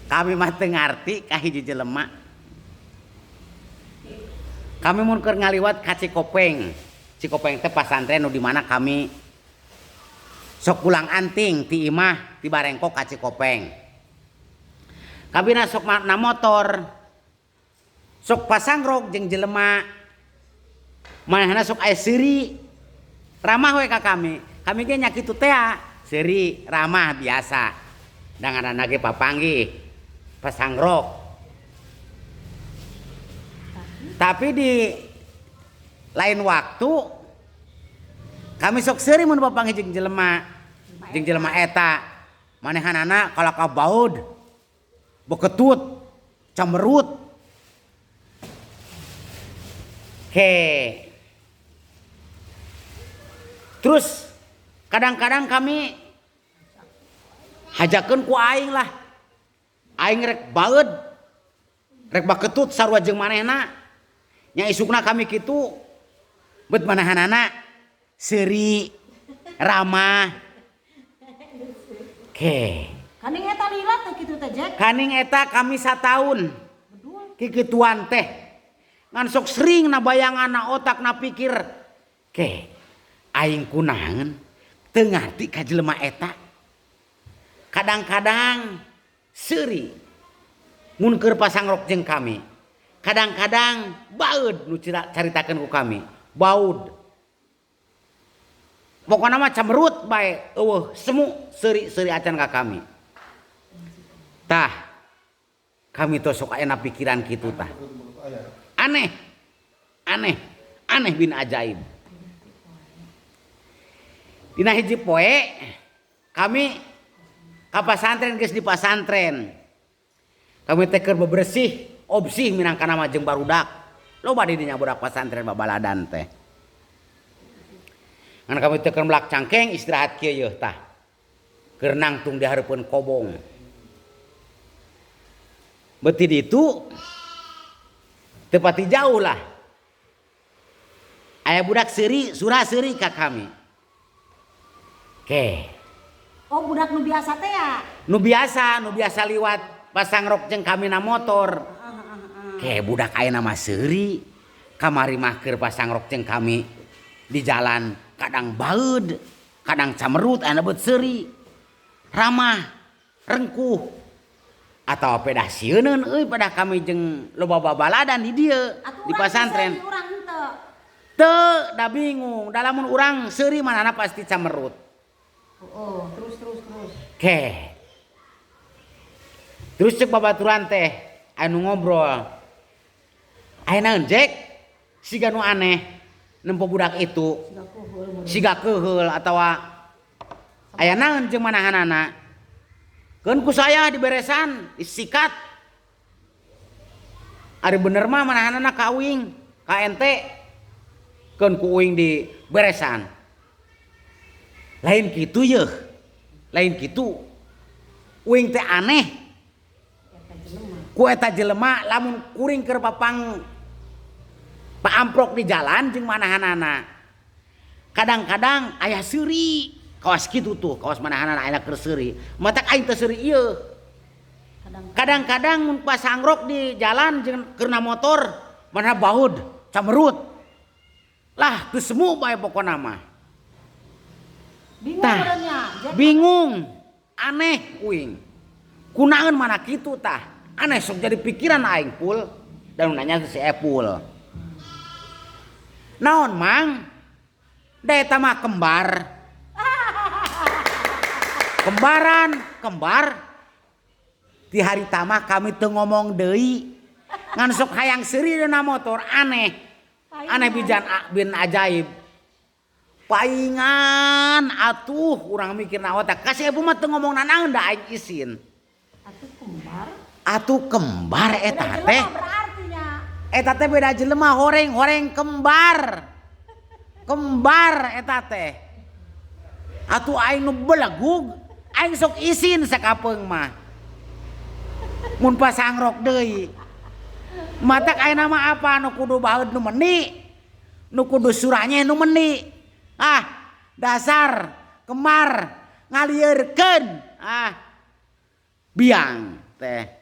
Kami mah teu ngarti ka hiji jelema. Kami mun keur ngaliwat ka Cikopeng. Cikopeng teh pasantren nu di mana kami sok pulang anting ti imah ti Barengkok ka Cikopeng. Kami na sok na motor. Sok pasangrok jeung jelema. Manehna sok aya seuri. Ramah we ka kami. Kami ge nya kitu tea, seuri, ramah biasa. Da ngaranna ge papanggih, pasangrok. Tapi di lain waktu kami sok seuri mun papanggih jeung jelema eta. Manehanana kalaka baud, beketut, camerut. Ke. Terus kadang-kadang kami hajakeun ku aing lah. Aing rek baeud, rek baketut sarua jeung manehna. Nya isukna kami kitu bet manahanana seuri, ramah. Ke. Kaning eta lila teh kitu teh, Jack? Kaning eta kami sataun. Kikituan teh. Ngan sok sering na bayangan na otak na pikir. Ke. Aing kunaon teu ngarti ka jelema eta. Kadang-kadang seuri mun keur pasangrok jeung kami. Kadang-kadang baeud nu caritakeun ku kami. Baud. Pokona mah camerut bae eueuh semu seuri-seuri acan ka kami. Tah. Kami teh sok aya pikiran kitu tah. Aneh. Aneh. Aneh bin ajaib. Dina hiji poe kami ka pasantren geus di pasantren. Kami teh keur bebersih, obsih minangka nama jeung barudak. Loba di dinya budak pasantren babaladan teh. Ngan kami teh keur melak cangkeng istirahat kieu yeuh tah. Keur nangtung di hareupeun kobong. Beuti ditu teu pati jauh lah. Aya budak seuri, sura seuri ka kami. Ke. Oh, budak nu biasa teh ya? Nu biasa liwat pasangrok jeung kami na motor. Ke budak ayeuna mah seuri. Kamari mah keur pasangrok jeung kami di jalan kadang baeud, kadang camerut ayeuna beut seuri. Ramah, rengkuh. Atawa pedah sieuneun euy pedah kami jeung loba babaladan di dieu, Atuh di urang pasantren. seuri, urang henteu. Teu, da bingung. Da lamun urang seuri manana pasti camerut. Oh, terus, terus, terus. Ke. Terus cek babaturan teh anu ngobrol. Aya naon, Jack? Siga nu aneh nempo budak itu. Siga keuheul atawa aya naon jeung manahanana. Keun ku saya diberesan, disikat. Ari bener mah manahanana ka uing, ka ente. Keun ku uing diberesan. Lain kitu yeuh. Lain kitu. Uing teh aneh. Ku eta jelema lamun kuring keur papang paamprok di jalan jeung manahanana. Kadang-kadang aya seuri. Kawas kitu tuh, kawas manahanana aya keur seuri. Matak aing teh seuri ieu. Kadang-kadang mun pasangrok di jalan jeung keur na motor, mana baud, camerut. Lah teu semu bae pokona mah. Bingung Tah, urangnya, Jack. bingung. Aneh uing. Kunaon mana kitu tah? Aneh sok jadi pikiran aing pul. Dan nanya si Epul. Naon mang? Da eta mah kembar. Kembaran, kembar. Di hari tamah kami teu ngomong deui. Ngan sok hayang seuri dina motor aneh. Aneh bijan bin ajaib. Paingan atuh urang mikir na otak. Kasih ibu mah teu ngomong nanaon da aing isin. Atuh kembar. Atuh kembar eta Beda teh. jelema berartinya. Eta teh beda jelema horeng-horeng kembar. Kembar eta teh. Atuh aing nu belegug, aing sok isin sakapeung mah. Mun pasangrok deui. Matak ayeuna mah apa nu kudu baeud nu meuni? Nu kudu suranya nu meuni. Ah, dasar kemar ngalieurkeun. Ah. Biang teh.